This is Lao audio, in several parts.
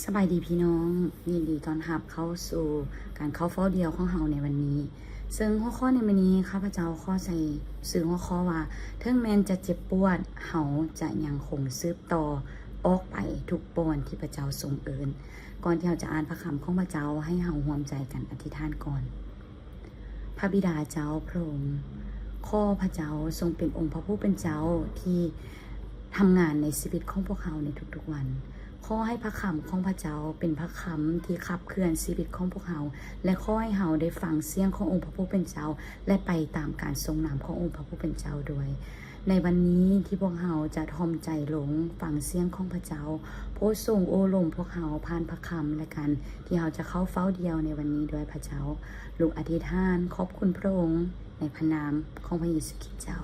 ສະບາຍດີພີ່ນ້ອງ, ຍິນດີຕ້ອນຮັບເຂົ້າສູ່ການເຂົ້າເຝົ້າດ່ຽວຂອງເຮົາໃນວັນນີ້. ເຊິ່ງຫົວຂໍ້ໃນມື້ນີ້ ຂ້າພະເຈົ້າຂໍໃສ່ຊື່ຫົວຂໍ້ວ່າ ເຖິງແມ່ນຈະເຈັບປວດ, ເຮົາຈະຍັງຄົງສືບຕໍ່ອອກໄປທຸກບ່ອນທີ່ພະເຈົ້າຊົງເອີ້ນ. ກ່ອນທີ່ເຮົາຈະອ່ານພະຄຳຂອງພະເຈົ້າ, ໃຫ້ເຮົາຮ່ວມໃຈກັນອະທິຖານກ່ອນ. ພະບິດາເຈົ້າພະອົງ, ຂໍພະເຈົ້າຊົງເປັນອົງພະຜູ້ເປັນເຈົ້າທີ່ທຳງານໃນຊີວິດຂອງພວກເຮົາໃນທຸກໆວັນ. ຂໍໃຫ້ພະຄຳຂອງພະເຈົ້າເປັນພະຄຳທີ່ຂັບເຄື່ອນຊີວິດຂອງພວກເຮົາ, ແລະ ຂໍໃຫ້ເຮົາໄດ້ຟັງສຽງຂອງອົງພະຜູ້ເປັນເຈົ້າ ແລະ ໄປຕາມການຊົງນຳຂອງອົງພະຜູ້ເປັນເຈົ້າດ້ວຍ. ໃນວັນນີ້ທີ່ພວກເຮົາຈະຖ່ອມໃຈລົງຟັງສຽງຂອງພະເຈົ້າ, ໂປດຊົງໂອ້ລົມພວກເຮົາຜ່ານພະຄຳ ແລະ ການທີ່ເຮົາຈະເຂົ້າເຝົ້າດ່ຽວໃນວັນນີ້ດ້ວຍພະເຈົ້າ. ລູກອະທິຖານຂອບຄຸນພະອົງໃນພະນາມຂອງພະເຢຊູຄຣິດເຈົ້າ.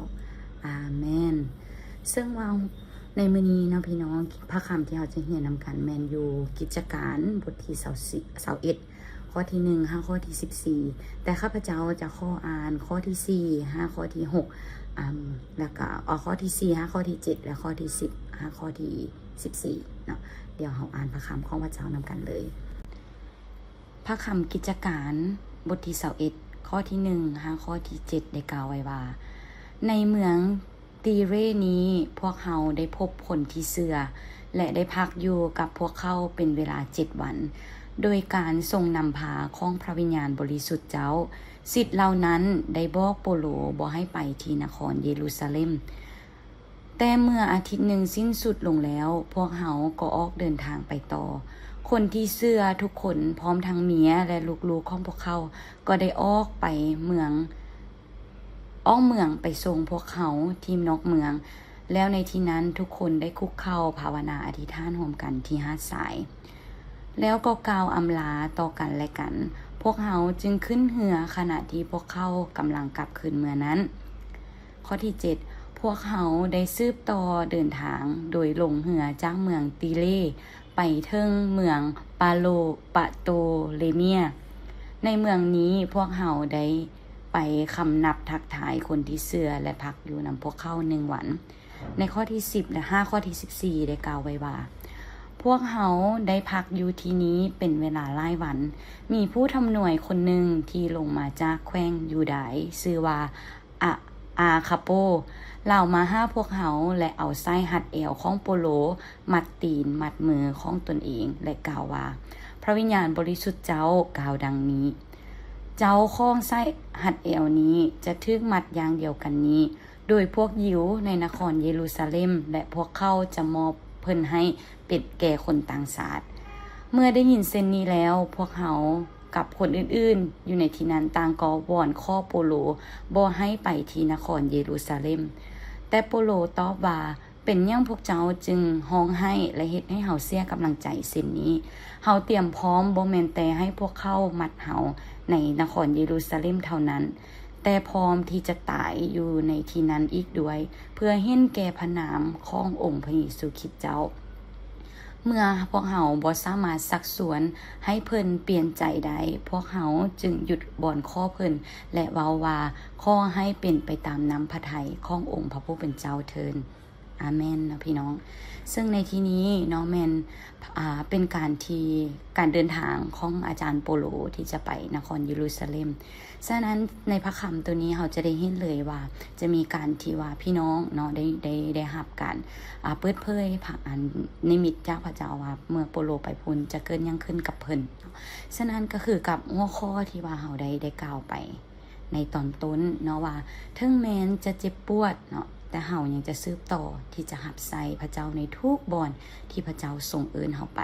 ອາເມນ. ເຊິ່ງວ່າໃນມື້ນີ້ເນາະພີ່ນ້ອງ, ພະຄຳທີ່ເຮົາຈະຮຽນນຳກັນແມ່ນຢູ່ກິດຈະການບົດທີຊາວເອັດ ຂໍ້ທີໜຶ່ງຫາຂໍ້ທີສິບສີ່, ແຕ່ຂ້າພະເຈົ້າຈະຂໍອ່ານຂໍ້ທີສີ່ຫາຂໍ້ທີຫົກ ອາ ແລ້ວກໍ ເອົາຂໍ້ທີສີ່ຫາຂໍ້ທີເຈັດ ແລະ ຂໍ້ທີສິບຫາຂໍ້ທີສິບສີ່ເນາະ. ດຽວເຮົາອ່ານພະຄຳຂອງພະເຈົ້ານຳກັນເລີຍ. ພະຄຳກິດຈະການບົດທີຊາວເອັດ ຂໍ້ທີໜຶ່ງຫາຂໍ້ທີເຈັດ ໄດ້ກ່າວໄວ້ວ່າ, ໃນເມືອງ ຕີເຣນີ້ ພວກເຮົາໄດ້ພົບຄົນທີ່ເຊື່ອ ແລະ ໄດ້ພັກຢູ່ກັບພວກເຂົາເປັນເວລາເຈັດວັນ, ໂດຍການຊົງນຳພາຂອງພະວິນຍານບໍລິສຸດເຈົ້າ. ສິດເຫຼົ່ານັ້ນໄດ້ບອກໂປໂລບໍ່ໃຫ້ໄປທີ່ນະຄອນເຢຣູຊາເລັມ. ແຕ່ເມື່ອອາທິດໜຶ່ງສິ້ນສຸດລົງແລ້ວ, ພວກເຮົາກໍອອກເດີນທາງໄປຕໍ່. ຄົນທີ່ເຊື່ອທຸກຄົນ, ພ້ອມທັງເມຍ ແລະ ລູກໆຂອງພວກເຂົາ, ກໍໄດ້ອອກໄປເມືອງ ອອກເມືອງໄປສົ່ງພວກເຮົາທີ່ນອກເມືອງ, ແລ້ວໃນທີ່ນັ້ນທຸກຄົນໄດ້ຄຸກເຂົ່າພາວະນາອະທິຖານຮ່ວມກັນທີ່ຫາດຊາຍ. ແລ້ວກໍກ່າວອຳລາຕໍ່ກັນແລະກັນ, ພວກເຮົາຈຶ່ງຂຶ້ນເຮືອຂະນະທີ່ພວກເຂົາກຳລັງກັບຄືນເມືອນັ້ນ. ຂໍ້ທີເຈັດ ພວກເຮົາໄດ້ສືບຕໍ່ເດີນທາງໂດຍລົງເຮືອຈາກເມືອງຕີເຣ ໄປເຖິງເມືອງປາໂລ ປາໂຕເລເມຍ. ໃນເມືອງນີ້ພວກເຮົາໄດ້ໄປຄຳນັບທັກທາຍຄົນທີ່ເຊື່ອ ແລະ ພັກຢູ່ນຳພວກເຂົາໜຶ່ງວັນ. ໃນຂໍ້ທີສິບ ແລະ ຫາຂໍ້ທີສິບສີ່ ໄດ້ກ່າວໄວ້ວ່າ, ພວກເຮົາໄດ້ພັກຢູ່ທີ່ນີ້ເປັນເວລາຫຼາຍວັນ. ມີຜູ້ທຳນວຍຄົນໜຶ່ງທີ່ລົງມາຈາກແຂວງຢູດາຍ, ຊື່ວ່າ ອາ ອາຄາໂປ, ລາວມາຫາພວກເຮົາ ແລະ ເອົາສາຍຮັດແອວຂອງໂປໂລ ມັດຕີນມັດມືຂອງຕົນເອງ ແລະ ກ່າວວ່າ, ພະວິນຍານບໍລິສຸດເຈົ້າກ່າວດັ່ງນີ້, ເຈົ້າຂອງສາຍຮັດແອວນີ້ຈະຖືກມັດຢ່າງດຽວກັນນີ້ ໂດຍພວກຢິວໃນນະຄອນເຢຣູຊາເລັມ, ແລະ ພວກເຂົາຈະມອບເພິ່ນໃຫ້ເປັນແກ່ຄົນຕ່າງຊາດ. ເມື່ອໄດ້ຍິນເຊັ່ນນີ້ແລ້ວ, ພວກເຮົາ ກັບຄົນອື່ນໆຢູ່ໃນທີ່ນັ້ນຕ່າງກໍວອນຂໍໂປໂລບໍ່ໃຫ້ໄປທີ່ນະຄອນເຢຣູຊາເລັມ. ແຕ່ໂປໂລຕອບວ່າ, ເປັນຫຍັງພວກເຈົ້າຈຶ່ງຮ້ອງໄຫ້ ແລະ ເຮັດໃຫ້ເຮົາເສຍກຳລັງໃຈເຊັ່ນນີ້? ເຮົາຕຽມພ້ອມບໍ່ແມ່ນແຕ່ໃຫ້ພວກເຂົາມັດເຮົາໃນນະຄອນເຢຣູຊາເລັມເທົ່ານັ້ນ, ແຕ່ພ້ອມທີ່ຈະຕາຍຢູ່ໃນທີ່ນັ້ນອີກດ້ວຍ, ເພື່ອເຫັນແກ່ພະນາມຂອງອົງພະເຢຊູຄຣິດເຈົ້າ. ເມື່ອພວກເຮົາບໍ່ສາມາດຊັກຊວນໃຫ້ເພິ່ນປ່ຽນໃຈໄດ້, ພວກເຮົາຈຶ່ງຢຸດວອນຂໍເພິ່ນ ແລະ ເວົ້າວ່າ, ຂໍໃຫ້ເປັນໄປຕາມນ້ຳພະໄທຂອງອົງພະຜູ້ເປັນເຈົ້າເທີ້ນ. ອາເມນເນາະພີ່ນ້ອງ. ເຊິ່ງໃນທີ່ນີ້ເນາະ ແມ່ນ ອ່າ ເປັນການທີ່ ການເດີນທາງຂອງອາຈານໂປໂລທີ່ຈະໄປນະຄອນເຢຣູຊາເລັມ. ສະນັ້ນໃນພະຄຳໂຕນີ້ເຮົາຈະໄດ້ເຫັນເລີຍວ່າ ຈະມີການທີ່ວ່າພີ່ນ້ອງເນາະ ໄດ້ ໄດ້ ໄດ້ຮັບການ ອ່າ ເປີດເຜີຍພະ ອັນນິມິດຈາກພະເຈົ້າວ່າ ເມື່ອໂປໂລໄປພຸ້ນຈະເກີດຫຍັງຂຶ້ນກັບເພິ່ນ. ສະນັ້ນກໍຄືກັບຫົວຂໍ້ທີ່ວ່າເຮົາໄດ້ ໄດ້ກ່າວໄປໃນຕອນຕົ້ນເນາະວ່າ ເຖິງແມ່ນຈະເຈັບປວດເນາະ ແຕ່ເຮົາຍັງຈະສືບຕໍ່ທີ່ຈະຮັບໃຊ້ພະເຈົ້າໃນທຸກບ່ອນທີ່ພະເຈົ້າຊົງເອີ້ນເຮົາໄປ.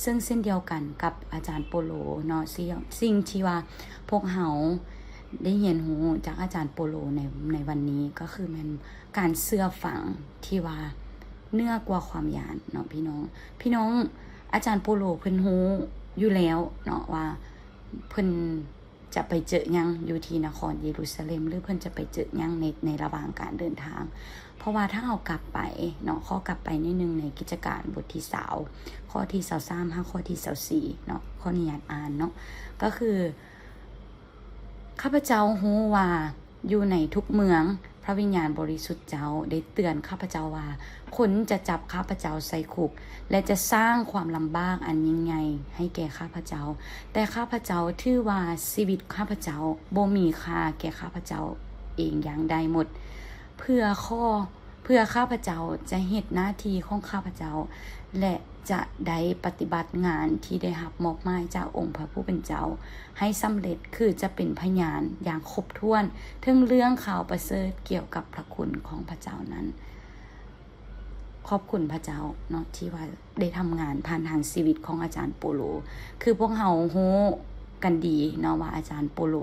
ເຊິ່ງເຊັ່ນດຽວກັນກັບອາຈານໂປໂລເນາະ ສິ່ງ ສິ່ງທີ່ວ່າພວກເຮົາໄດ້ຮຽນຮູ້ຈາກອາຈານໂປໂລໃນ ໃນວັນນີ້ ກໍຄືແມ່ນການເຊື່ອຟັງທີ່ວ່າເໜືອກວ່າຄວາມຢ້ານເນາະພີ່ນ້ອງ. ພີ່ນ້ອງ ອາຈານໂປໂລເພິ່ນຮູ້ຢູ່ແລ້ວເນາະວ່າເພິ່ນ ຈະໄປເຈີຫຍັງຢູ່ທີ່ນະຄອນເຢຣູຊາເລັມ ຫຼື ເພິ່ນຈະໄປເຈີຫຍັງໃນ ໃນລະຫວ່າງການເດີນທາງ. ເພາະວ່າຖ້າເຮົາກັບໄປເນາະ ຂໍກັບໄປໜ້ອຍໜຶ່ງໃນກິດຈະການບົດທີຊາວ ຂໍ້ທີຊາວສາມຫາຂໍ້ທີຊາວສີ່ເນາະ ຂໍອະນຸຍາດອ່ານເນາະ ກໍຄື ຂ້າພະເຈົ້າຮູ້ວ່າຢູ່ໃນທຸກເມືອງ ພະວິນຍານບໍລິສຸດເຈົ້າໄດ້ເຕືອນຂ້າພະເຈົ້າວ່າ ຄົນຈະຈັບຂ້າພະເຈົ້າໃສ່ຄຸກ ແລະ ຈະສ້າງຄວາມລຳບາກອັນຍິ່ງໃຫຍ່ໃຫ້ແກ່ຂ້າພະເຈົ້າ. ແຕ່ຂ້າພະເຈົ້າຖືວ່າຊີວິດຂ້າພະເຈົ້າບໍ່ມີຄ່າແກ່ຂ້າພະເຈົ້າເອງຢ່າງໃດໝົດ. ເພື່ອຂໍ ເພື່ອຂ້າພະເຈົ້າຈະເຮັດໜ້າທີ່ຂອງຂ້າພະເຈົ້າ ແລະ ຈະໄດ້ປະຕິບັດງານທີ່ໄດ້ຮັບມອບໝາຍຈາກອົງພະຜູ້ເປັນເຈົ້າໃຫ້ສຳເລັດ, ຄືຈະເປັນພະຍານຢ່າງຄົບຖ້ວນເຖິງເລື່ອງຂ່າວປະເສີດກ່ຽວກັບພະຄຸນຂອງພະເຈົ້ານັ້ນ. ຂອບຄຸນພະເຈົ້າເນາະ ທີ່ວ່າໄດ້ທຳງານຜ່ານທາງຊີວິດຂອງອາຈານໂປໂລ. ຄືພວກເຮົາຮູ້ກັນດີເນາະວ່າອາຈານໂປໂລ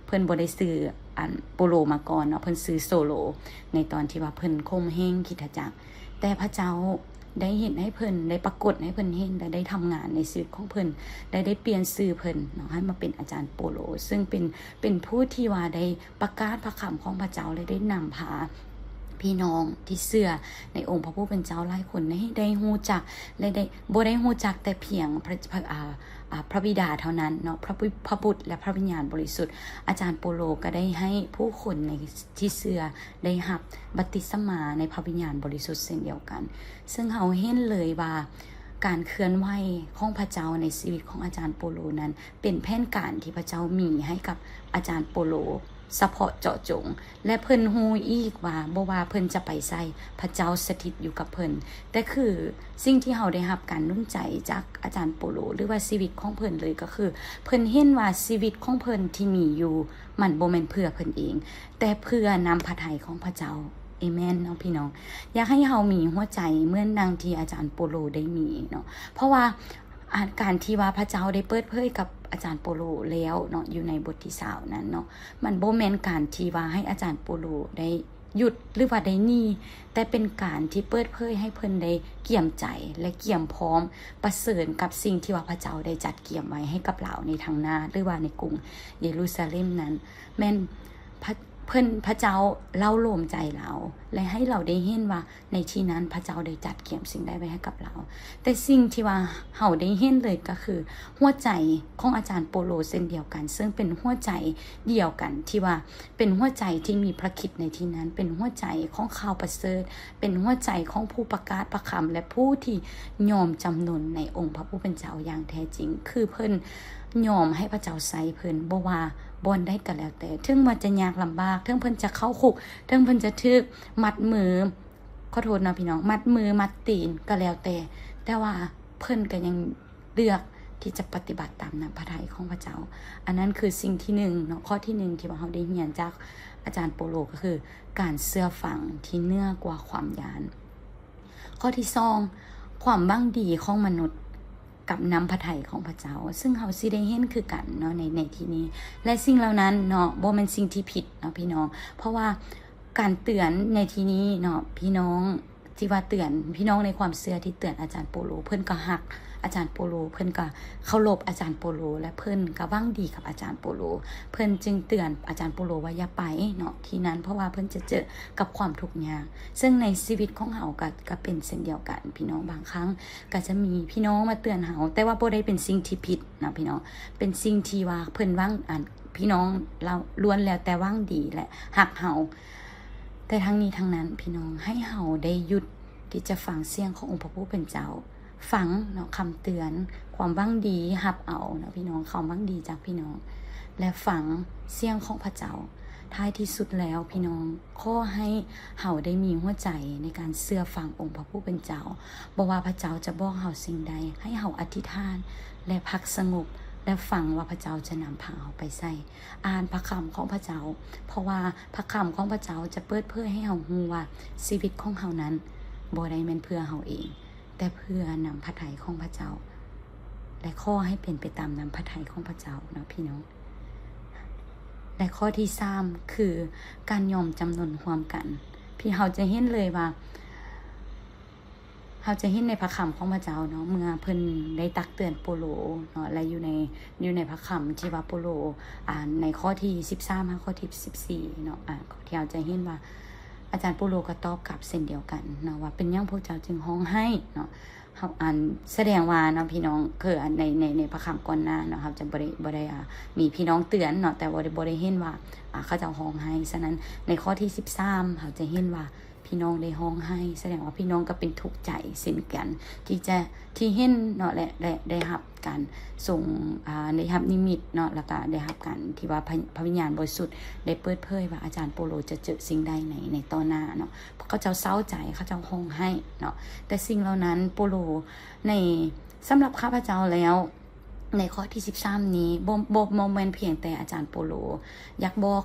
ເພິ່ນບໍ່ໄດ້ຊື່ ອັນ ໂປໂລມາກ່ອນເນາະ, ເພິ່ນຊື່ໂຊໂລ ໃນຕອນທີ່ວ່າເພິ່ນຂົ່ມເຫງຄຣິສຕະຈັກ. ແຕ່ພະເຈົ້າໄດ້ເຮັດໃຫ້ເພິ່ນ ໄດ້ປາກົດໃຫ້ເພິ່ນເຫັນ ແລະ ໄດ້ທຳງານໃນຊີວິດຂອງເພິ່ນ ແລະ ໄດ້ປ່ຽນຊື່ເພິ່ນເນາະ ໃຫ້ມາເປັນອາຈານໂປໂລ ຊຶ່ງເປັນ ເປັນຜູ້ທີ່ວ່າໄດ້ປະກາດພະຄຳຂອງພະເຈົ້າ ແລະ ໄດ້ນຳພາພີ່ນ້ອງທີ່ເຊື່ອໃນອົງພະຜູ້ເປັນເຈົ້າຫຼາຍຄົນໃຫ້ໄດ້ຮູ້ຈັກ ແລະ ໄດ້ ບໍ່ໄດ້ຮູ້ຈັກແຕ່ພຽງພະ ພະ ອາ ອາ ພະບິດາເທົ່ານັ້ນເນາະ, ພະ ພະບຸດ ແລະ ພະວິນຍານບໍລິສຸດ. ອາຈານໂປໂລກໍໄດ້ໃຫ້ຜູ້ຄົນໃນ ທີ່ເຊື່ອໄດ້ຮັບບັບຕິສະມາໃນພະວິນຍານບໍລິສຸດເຊັ່ນດຽວກັນ. ເຊິ່ງເຮົາເຫັນເລີຍວ່າການເຄື່ອນໄຫວຂອງພະເຈົ້າໃນຊີວິດຂອງອາຈານໂປໂລນັ້ນ ເປັນແຜນການທີ່ພະເຈົ້າມີໃຫ້ກັບອາຈານໂປໂລສະເພາະເຈາະຈົງ ແລະ ເພິ່ນຮູ້ອີກວ່າບໍ່ວ່າເພິ່ນຈະໄປໃສ ພະເຈົ້າສະຖິດຢູ່ກັບເພິ່ນ. ແຕ່ຄືສິ່ງທີ່ເຮົາໄດ້ຮັບການໜູນໃຈຈາກອາຈານໂປໂລ ຫຼືວ່າຊີວິດຂອງເພິ່ນເລີຍ ກໍຄືເພິ່ນເຫັນວ່າຊີວິດຂອງເພິ່ນທີ່ມີຢູ່ ມັນບໍ່ແມ່ນເພື່ອເພິ່ນເອງ ແຕ່ເພື່ອນ້ຳພະໄທຂອງພະເຈົ້າ. ເອເມນເນາະພີ່ນ້ອງ. ຢາກໃຫ້ເຮົາມີຫົວໃຈເໝືອນດັ່ງທີ່ອາຈານໂປໂລໄດ້ມີເນາະ, ເພາະວ່າ ອາ ການທີ່ວ່າພະເຈົ້າໄດ້ເປີດເຜີຍກັບອາຈານໂປໂລແລ້ວເນາະ ຢູ່ໃນບົດທີຊາວນັ້ນເນາະ, ມັນບໍ່ແມ່ນການທີ່ວ່າໃຫ້ອາຈານໂປໂລໄດ້ຢຸດ ຫຼືວ່າໄດ້ໜີ, ແຕ່ເປັນການທີ່ເປີດເຜີຍໃຫ້ເພິ່ນໄດ້ກຽມໃຈ ແລະ ກຽມພ້ອມປະເຊີນກັບສິ່ງທີ່ວ່າພະເຈົ້າໄດ້ຈັດກຽມໄວ້ໃຫ້ກັບລາວໃນທາງໜ້າ ຫຼືວ່າໃນກຸງເຢຣູຊາເລັມນັ້ນ. ແມ່ນພະ ເພິ່ນ ພະເຈົ້າເລົ້າໂລມໃຈລາວ ແລະ ໃຫ້ລາວໄດ້ເຫັນວ່າໃນທີ່ນັ້ນພະເຈົ້າໄດ້ຈັດກຽມສິ່ງໃດໄວ້ໃຫ້ກັບລາວ. ແຕ່ສິ່ງທີ່ວ່າເຮົາໄດ້ເຫັນເລີຍກໍຄືຫົວໃຈຂອງອາຈານໂປໂລເຊັ່ນດຽວກັນ, ເຊິ່ງເປັນຫົວໃຈດຽວກັນທີ່ວ່າເປັນຫົວໃຈທີ່ມີພະຄຣິດໃນທີ່ນັ້ນ, ເປັນຫົວໃຈຂອງຂ່າວປະເສີດ, ເປັນຫົວໃຈຂອງຜູ້ປະກາດພະຄຳ ແລະ ຜູ້ທີ່ຍອມຈຳນົນໃນອົງພະຜູ້ເປັນເຈົ້າຢ່າງແທ້ຈິງ. ຄືເພິ່ນຍອມໃຫ້ພະເຈົ້າໃຊ້ເພິ່ນ ບໍ່ວ່າ ບ່ອນໃດກໍແລ້ວແຕ່, ເຖິງວ່າຈະຍາກລຳບາກ, ເຖິງເພິ່ນຈະເຂົ້າຄຸກ, ເຖິງເພິ່ນຈະຖືກມັດມື, ຂໍໂທດເນາະພີ່ນ້ອງ, ມັດມືມັດຕີນກໍແລ້ວແຕ່, ແຕ່ວ່າເພິ່ນກໍຍັງເລືອກທີ່ຈະປະຕິບັດຕາມນ້ຳພະໄທຂອງພະເຈົ້າ. ອັນນັ້ນຄືສິ່ງທີໜຶ່ງເນາະ, ຂໍ້ທີໜຶ່ງທີ່ວ່າເຮົາໄດ້ຮຽນຈາກອາຈານໂປໂລ ກໍຄືການເຊື່ອຟັງທີ່ເໜືອກວ່າຄວາມຢ້ານ. ຂໍ້ທີສອງ ຄວາມຫວັງດີຂອງມະນຸດ ກັບນ້ຳພະໄທຂອງພະເຈົ້າ, ເຊິ່ງເຮົາຊິໄດ້ເຫັນຄືກັນເນາະ ໃນ ໃນທີ່ນີ້ ແລະ ສິ່ງເຫຼົ່ານັ້ນເນາະ ບໍ່ແມ່ນສິ່ງທີ່ຜິດເນາະພີ່ນ້ອງ, ເພາະວ່າການເຕືອນໃນທີ່ນີ້ເນາະ ພີ່ນ້ອງທີ່ວ່າເຕືອນ ພີ່ນ້ອງໃນຄວາມເຊື່ອທີ່ເຕືອນອາຈານໂປໂລ, ເພິ່ນກໍຮັກອາຈານໂປໂລ, ເພິ່ນກໍເຄົາລົບອາຈານໂປໂລ ແລະ ເພິ່ນກໍຫວັງດີກັບອາຈານໂປໂລ, ເພິ່ນຈຶ່ງເຕືອນອາຈານໂປໂລວ່າຢ່າໄປເນາະທີ່ນັ້ນ ເພາະວ່າເພິ່ນຈະເຈີກັບຄວາມທຸກຍາກ. ເຊິ່ງໃນຊີວິດຂອງເຮົາກໍ ກໍເປັນເຊັ່ນດຽວກັນພີ່ນ້ອງ, ບາງຄັ້ງ ກໍຈະມີພີ່ນ້ອງມາເຕືອນເຮົາ, ແຕ່ວ່າບໍ່ໄດ້ເປັນສິ່ງທີ່ຜິດນະພີ່ນ້ອງ, ເປັນສິ່ງທີ່ວ່າເພິ່ນຫວັງ ອັນ ພີ່ນ້ອງລາວລ້ວນແລ້ວແຕ່ຫວັງດີ ແລະ ຮັກເຮົາ. ແຕ່ທັງນີ້ທັງນັ້ນ ພີ່ນ້ອງ ໃຫ້ເຮົາໄດ້ຢຸດທີ່ຈະຟັງສຽງຂອງອົງພະຜູ້ເປັນເຈົ້າ, ຟັງເນາະ ຄຳເຕືອນ, ຄວາມຫວັງດີ, ຮັບເອົາເນາະພີ່ນ້ອງ, ຄວາມຫວັງດີຈາກພີ່ນ້ອງ ແລະ ຟັງສຽງຂອງພະເຈົ້າ. ທ້າຍທີ່ສຸດແລ້ວ ພີ່ນ້ອງ ຂໍໃຫ້ເຮົາໄດ້ມີຫົວໃຈໃນການເຊື່ອຟັງອົງພະຜູ້ເປັນເຈົ້າ. ບໍ່ວ່າພະເຈົ້າຈະບອກເຮົາສິ່ງໃດ, ໃຫ້ເຮົາອະທິຖານ ແລະ ພັກສະຫງົບ ແລະ ຟັງວ່າພະເຈົ້າຈະນຳພາເຮົາໄປໃສ. ອ່ານພະຄຳຂອງພະເຈົ້າ, ເພາະວ່າພະຄຳຂອງພະເຈົ້າຈະເປີດເຜີຍໃຫ້ເຮົາຮູ້ວ່າຊີວິດຂອງເຮົານັ້ນບໍ່ໄດ້ແມ່ນເພື່ອເຮົາເອງ, ແຕ່ເພື່ອນ້ຳພະໄທຂອງພະເຈົ້າ. ແລະ ຂໍໃຫ້ເປັນໄປຕາມນ້ຳພະໄທຂອງພະເຈົ້າເນາະ ພີ່ນ້ອງ. ແລະ ຂໍ້ທີສາມ ຄືການຍອມຈຳນົນຮ່ວມກັນ. ພີ່ ເຮົາຈະເຫັນເລີຍວ່າ ເຮົາຈະເຫັນໃນພະຄຳຂອງພະເຈົ້າເນາະ, ເມື່ອເພິ່ນໄດ້ຕັກເຕືອນໂປໂລເນາະ ແລະ ຢູ່ໃນ ຢູ່ໃນພະຄຳທີ່ວ່າໂປໂລ ອ່າ ໃນຂໍ້ທີສິບສາມຫາຂໍ້ທີສິບສີ່ເນາະ, ອ່າ ທີ່ເຮົາຈະເຫັນວ່າອາຈານໂປໂລກໍຕອບກັບເຊັ່ນດຽວກັນເນາະ ວ່າ ເປັນຫຍັງພວກເຈົ້າຈຶ່ງຮ້ອງໄຫ້ເນາະ? ເຮົາ ອັນ ສະແດງວ່າເນາະ ພີ່ນ້ອງ ຄື ອັນ ໃນ ໃນ ໃນພະຄຳກ່ອນໜ້າເນາະ ເຮົາຈະບໍ່ໄດ້ ບໍ່ໄດ້ ອ່າ ມີພີ່ນ້ອງເຕືອນເນາະ ແຕ່ບໍ່ໄດ້ ບໍ່ໄດ້ເຫັນວ່າ ອ່າ ເຂົາເຈົ້າຮ້ອງໄຫ້. ສະນັ້ນ ໃນຂໍ້ທີສິບສາມ ເຮົາຈະເຫັນວ່າ ພີ່ນ້ອງໄດ້ຮ້ອງໄຫ້ ສະແດງວ່າພີ່ນ້ອງກໍເປັນທຸກໃຈເຊັ່ນກັນ ທີ່ຈະ ທີ່ເຫັນເນາະ ແລະ ແລະ ໄດ້ຮັບການຊົງ ອ່າ ໄດ້ຮັບນິມິດເນາະ ແລ້ວກໍໄດ້ຮັບການທີ່ວ່າພະ ພະວິນຍານບໍລິສຸດໄດ້ເປີດເຜີຍວ່າອາຈານໂປໂລຈະເຈີສິ່ງໃດໃນ ໃນຕໍ່ໜ້າເນາະ. ເຂົາເຈົ້າເສົ້າໃຈ ເຂົາເຈົ້າຮ້ອງໄຫ້ເນາະ ແຕ່ສິ່ງເຫຼົ່ານັ້ນໂປໂລ ໃນ ສຳລັບຂ້າພະເຈົ້າແລ້ວ ໃນຂໍ້ທີສິບສາມນີ້ ບໍ່ ບໍ່ ບໍ່ແມ່ນພຽງແຕ່ອາຈານໂປໂລຢາກບອກ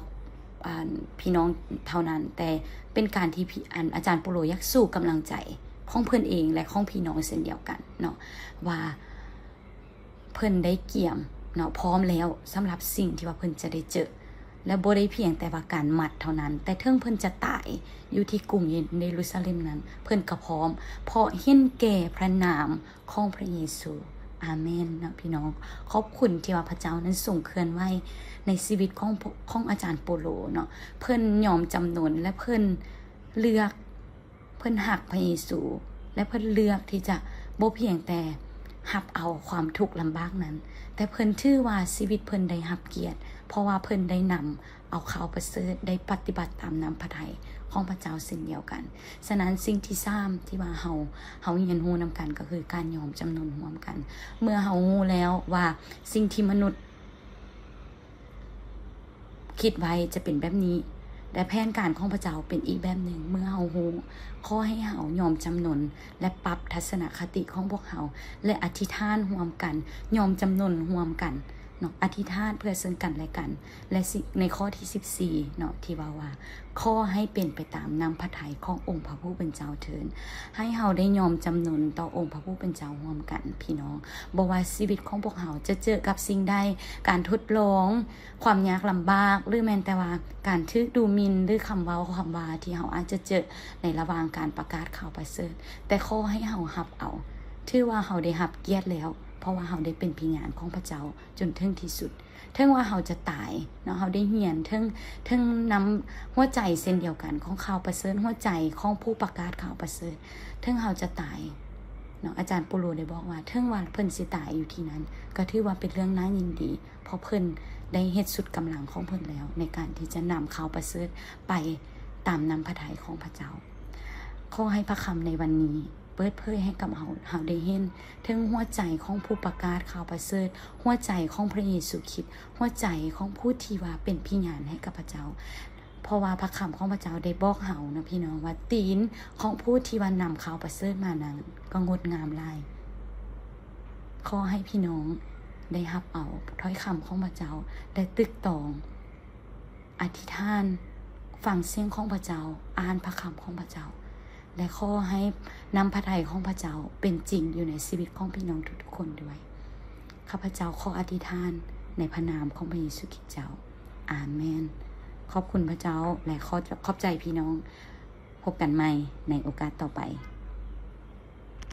ອ່າ ພີ່ນ້ອງເທົ່ານັ້ນ ແຕ່ເປັນການທີ່ ອາ ອາຈານໂປໂລຢາກຊູກຳລັງໃຈຂອງເພິ່ນເອງ ແລະ ຂອງພີ່ນ້ອງເຊັ່ນດຽວກັນເນາະ ວ່າເພິ່ນໄດ້ກຽມເນາະ ພ້ອມແລ້ວສຳລັບສິ່ງທີ່ວ່າເພິ່ນຈະໄດ້ເຈີ ແລະ ບໍ່ໄດ້ພຽງແຕ່ວ່າການໝັດເທົ່ານັ້ນ ແຕ່ເຖິງເພິ່ນຈະຕາຍຢູ່ທີ່ກຸງເຢຣູຊາເລັມນັ້ນ ເພິ່ນກໍພ້ອມ ເພາະເຫັນແກ່ພະນາມ ຂອງພະເຢຊູ. ອາເມນເນາະ ພີ່ນ້ອງ. ຂອບຄຸນທີ່ວ່າພະເຈົ້ານັ້ນຊົງເຄື່ອນໄຫວໃນຊີວິດຂອງ ຂອງອາຈານໂປໂລເນາະ. ເພິ່ນຍອມຈຳນົນ ແລະ ເພິ່ນເລືອກ ເພິ່ນຮັກພະເຢຊູ ແລະ ເພິ່ນເລືອກທີ່ຈະບໍ່ພຽງແຕ່ຮັບເອົາຄວາມທຸກລຳບາກນັ້ນ ແຕ່ເພິ່ນຖືວ່າຊີວິດເພິ່ນໄດ້ຮັບກຽດ ເພາະວ່າເພິ່ນໄດ້ນຳ ເອົາຂ່າວປະເສີດ ໄດ້ປະຕິບັດຕາມນ້ຳພະໄທຂອງພະເຈົ້າເຊັ່ນດຽວກັນ. ສະນັ້ນ ສິ່ງທີສາມທີ່ວ່າເຮົາ ເຮົາຮຽນຮູ້ນຳກັນ ກໍຄືການຍອມຈຳນົນຮ່ວມກັນ. ເມື່ອເຮົາຮູ້ແລ້ວວ່າສິ່ງທີ່ມະນຸດຄິດໄວ້ຈະເປັນແບບນີ້ ແລະ ແຜນການຂອງພະເຈົ້າເປັນອີກແບບໜຶ່ງ ເມື່ອເຮົາຮູ້ ຂໍໃຫ້ເຮົາຍອມຈຳນົນ ແລະ ປັບທັດສະນະຄະຕິຂອງພວກເຮົາ ແລະ ອະທິຖານຮ່ວມກັນ ຍອມຈຳນົນຮ່ວມກັນ ເນາະ ອະທິຖານເພື່ອເຊິ່ງກັນແລະກັນ ແລະ ໃນຂໍ້ທີສິບສີ່ເນາະ ທີ່ເວົ້າວ່າ ຂໍໃຫ້ເປັນໄປຕາມນ້ຳພະໄທຂອງອົງພະຜູ້ເປັນເຈົ້າເທີ້ນ. ໃຫ້ເຮົາໄດ້ຍອມຈຳນົນຕໍ່ອົງພະຜູ້ເປັນເຈົ້າຮ່ວມກັນ ພີ່ນ້ອງ. ບໍ່ວ່າຊີວິດຂອງພວກເຮົາຈະເຈີກັບສິ່ງໃດ, ການທົດລອງ, ຄວາມຍາກລຳບາກ ຫຼື ແມ່ນແຕ່ວ່າການຖືກດູໝິ່ນ ຫຼື ຄຳເວົ້າຄຳວ່າທີ່ເຮົາອາດຈະເຈີໃນລະຫວ່າງການປະກາດຂ່າວປະເສີດ, ແຕ່ຂໍໃຫ້ເຮົາຮັບເອົາ, ຖືວ່າເຮົາໄດ້ຮັບກຽດແລ້ວ, ເພາະວ່າເຮົາໄດ້ເປັນພະຍານຂອງພະເຈົ້າ ຈົນເຖິງທີ່ສຸດ. ເຖິງວ່າເຮົາຈະຕາຍເນາະ, ເຮົາໄດ້ຮຽນເຖິງ, ເຖິງນຳຫົວໃຈເຊັ່ນດຽວກັນຂອງຂ່າວປະເສີດ, ຫົວໃຈຂອງຜູ້ປະກາດຂ່າວປະເສີດ. ເຖິງເຮົາຈະຕາຍເນາະ, ອາຈານໂປໂລໄດ້ບອກວ່າ ເຖິງວ່າເພິ່ນຊິຕາຍຢູ່ທີ່ນັ້ນ, ກໍຖືວ່າເປັນເລື່ອງໜ້າຍິນດີ, ເພາະເພິ່ນໄດ້ເຮັດສຸດກຳລັງຂອງເພິ່ນແລ້ວ ໃນການທີ່ຈະນຳຂ່າວປະເສີດໄປຕາມນ້ຳພະໄທຂອງພະເຈົ້າ. ຂໍໃຫ້ພະຄຳໃນວັນນີ້ ເປີດເຜີຍໃຫ້ກັບເຮົາ, ເຮົາໄດ້ເຫັນເຖິງຫົວໃຈຂອງຜູ້ປະກາດຂ່າວປະເສີດ, ຫົວໃຈຂອງພະເຢຊູຄຣິດ, ຫົວໃຈຂອງຜູ້ທີ່ວ່າເປັນພະຍານໃຫ້ກັບພະເຈົ້າ. ເພາະວ່າພະຄຳຂອງພະເຈົ້າໄດ້ບອກເຮົາເນາະ ພີ່ນ້ອງ, ວ່າຕີນຂອງຜູ້ທີ່ວ່ານຳຂ່າວປະເສີດມານັ້ນກໍງົດງາມຫຼາຍ. ຂໍໃຫ້ພີ່ນ້ອງໄດ້ຮັບເອົາຖ້ອຍຄຳຂອງພະເຈົ້າ ແລະ ຕຶກຕອງ ອະທິຖານ, ຟັງສຽງຂອງພະເຈົ້າ, ອ່ານພະຄຳຂອງພະເຈົ້າ ແລະ ຂໍໃຫ້ນ້ຳພະໄທຂອງພະເຈົ້າເປັນຈິງຢູ່ໃນຊີວິດຂອງພີ່ນ້ອງທຸກໆຄົນດ້ວຍ. ຂ້າພະເຈົ້າຂໍອະທິຖານໃນພະນາມຂອງພະເຢຊູຄຣິດເຈົ້າ. ອາເມນ. ຂອບຄຸນພະເຈົ້າ ແລະ ຂໍ ຂອບໃຈພີ່ນ້ອງ. ພົບກັນໃໝ່ໃນໂອກາດຕໍ່ໄປ.